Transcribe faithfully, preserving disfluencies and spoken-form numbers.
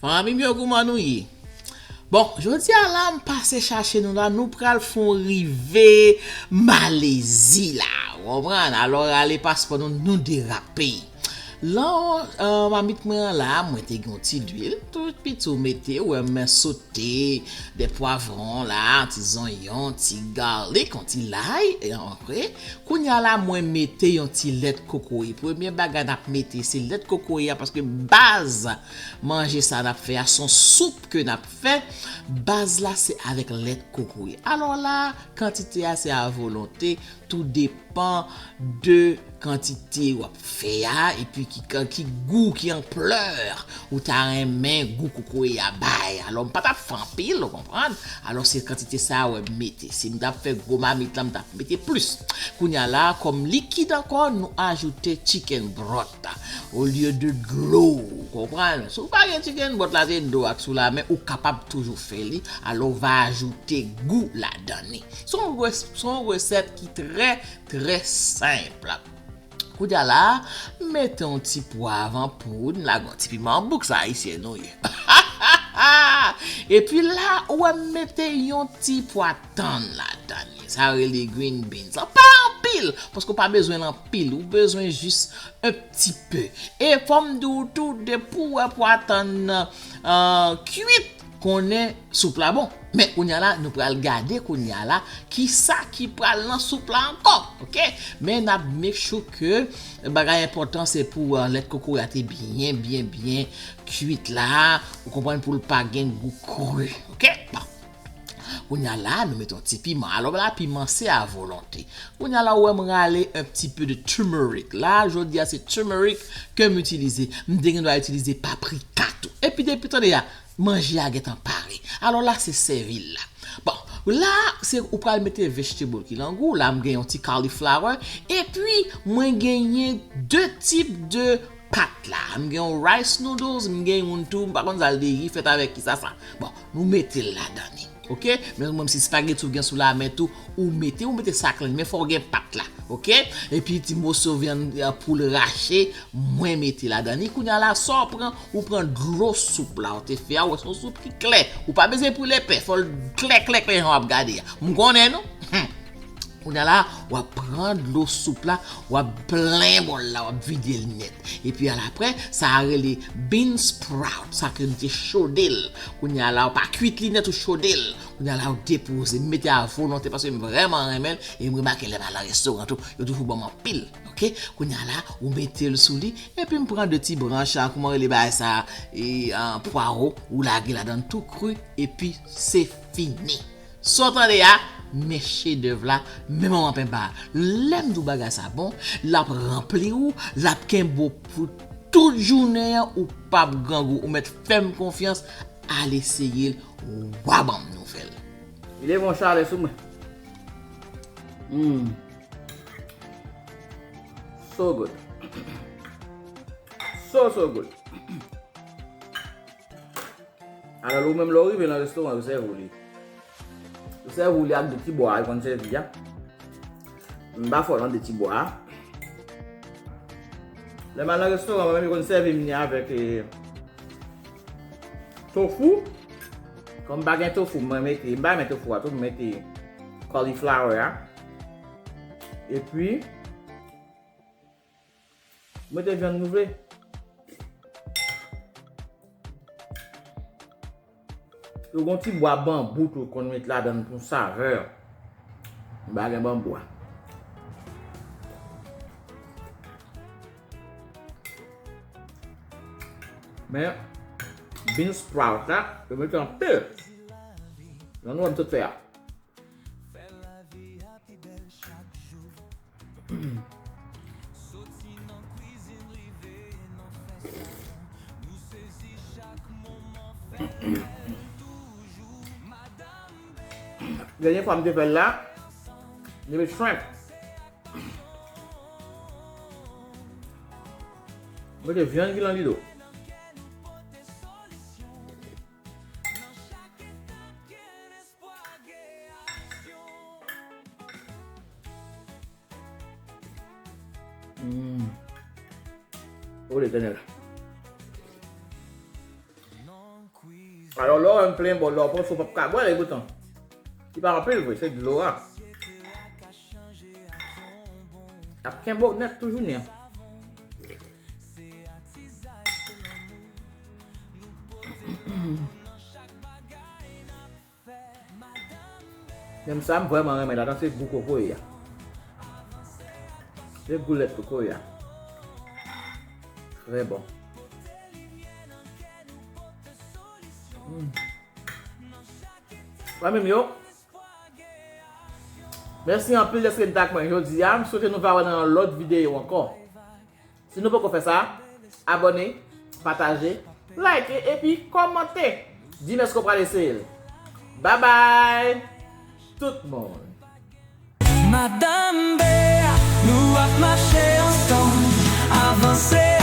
Fanmi m yo, kouman nou ye? Bon, jodi a la, m pase chache nou la, nou pral fè yon rive Malezi la. Ou konprann? Alò, rale paspò nou, nou derape. Lan, euh, mamit mwen an la, mwen te gen yon ti lwil, tout piti ou mete, ou wè, mwen sote de pwavwon la, ti zonyon, ti galik, yon ti lay, e antre. Kounye a la, mwen mete yon ti lèt kokoye. Premye bagay n ap mete, se lèt kokoye a, paske baz manje sa n ap fè a, se yon soup ke n ap fè. Baz la, se avèk lèt kokoye. Alò la, kantite a, se a volonte, tou depan de kantite w ap fè a, epi ki, ki gou, ki anplè ou ta renmen gou kokoye a bay. Alò, m pa t ap fè anpil, ou konprann? Alò, se kantite sa a, wè, m mete. Si m t ap fè gwo mamit la, m t ap mete plis. Kounye a la, kòm likid ankò, nou ajoute chicken broth olye de dlo, ou konprann? Si w pa gen chicken broth la, se dlo ak sou la, men ou kapab toujou fè li. Alò, w va ajoute gou ladan li. Se yon res-, se yon resèt ki trè, trè senp. Kounye a la, mete yon ti pwav an poud, lage yon ti piman an bouk, sa ayisyen nou ye. Epi la, ou wè m mete yon ti pwa tann ladan li. Sa rele green beans. Sa pa anpil, paske w pa bezwen l anpil. Ou bezwen jis un petit peu. E fò m di w tou, depi w wè pwa tann nan, euh, kuit, konnen soup la bon. Men kounye a la, nou pral gade kounye a la kisa ki pral nan soup la ankò, oke? Men n ap make sure ke bagay enpòtan se pou, euh, lèt kokoye a te byen, byen, byen kuit la, ou konprann, pou l pa gen gou kri, oke? Bon. Kounye a la, nou mete yon ti piman. Alò la, piman se a volonte. Kounye a la, ou wè m rale un petit peu de turmeric. La, jodi a, se turmeric ke m itilize. M te gen dwa itilize paprika tou. Epi depi tande a, manje a gentan pare. Alò la, se sèvi l la. Bon, la, se ou pral mete vegetable ki lan gou. La, m gen yon ti cauliflower. Epi, mwen genyen de tip de pat la. M gen yon rice noodles, m gen yon tou, m pa konn sa l deri, fèt avèk kisa sa. Bon, nou mete l ladan li. Oke? Men menm si spaghetti ou gen sou lamen tou, ou mete, ou mete sa k lan, men fò w gen pat la. Oke? Epi ti moso vyann, euh, poul rache, mwen mete ladan li. Kounye a la, sa w pran, ou pran dlo soup la, ou te fè a, ou wè se yon soup ki klè. Ou pa bezwen pile pen, fò l klè, klè, klè, jan w ap gade a. M konnen nou. Kounye a la, w ap pran dlo soup la, w ap plen bòl la, w ap vide l nèt. Epi alapre, sa a rele bean sprout, sa ke m te chode l. Kounye a la, w pa kuit li nèt, ou chode l. Kounye a la, w depoze, m mete a volonte paske m vrèman renmen l, e m remake lè m al nan restoran tou, yo toujou ban m anpil, oke? Kounye a la, ou mete l sou li, epi m pran de ti branch, a, kouman rele bagay sa, e, a, pwawo, ou lage ladan l tou kri, epi se fini. Sa w tande a, men chedèv la, men manman penba. Lè m di w bagay sa bon, l ap ranpli w, l ap kenbe w pou tout jounen an, ou p ap grangou, ou mèt fè m konfyans, al eseye l, w a ban m nouvèl. Li leve yon chalè sou mwen. Mm. So good. So, so good. Alò, ou menm lè w rive nan restoran, yo sèvi w li. Yo sèvi w li ak de ti bwa a, yo konn sèvi a. M pa fò nan de ti bwa a. Lè m al nan restoran, mwen menm, yo konn sèvi m li avèk, eh, tofu. Kòm m pa gen tofu, mwen mete, m pa renmen tofu a tou, m mete cauliflower a. Epi, mete vyann nou vle. Yo gon ti bwa banbou tou konn met ladan l pou savè. M pa gen banbou a. Men, bean sprout la, yo mete anpil. Jan nou wè m sot fè a. Dènye fwa m te fè l la, m te met shrimp. M mete vyann ki lan dido. Mm. O Letènèl. Alò, lè w wè m plen bòl la, w panse w p ap ka bwè l, epoutan li pa anpil vre, se dlo a. Ap kenbe w nèt toujou, nen. Menm sa m vrèman renmen ladan se gou kokoye a. Se gou lèt kokoye a. Trè bon. Mm. Zanmi m yo, mèsi anpil dèske n t ak mwen jodi a. M swete nou va wè nan yon lòt videyo ankò. Si nou poko fè sa, abòne, pataje, like epi kòmante. Di m èske w pral eseye l. Babay tout moun. Madanm Bea, nou ap mache ansanm, avanse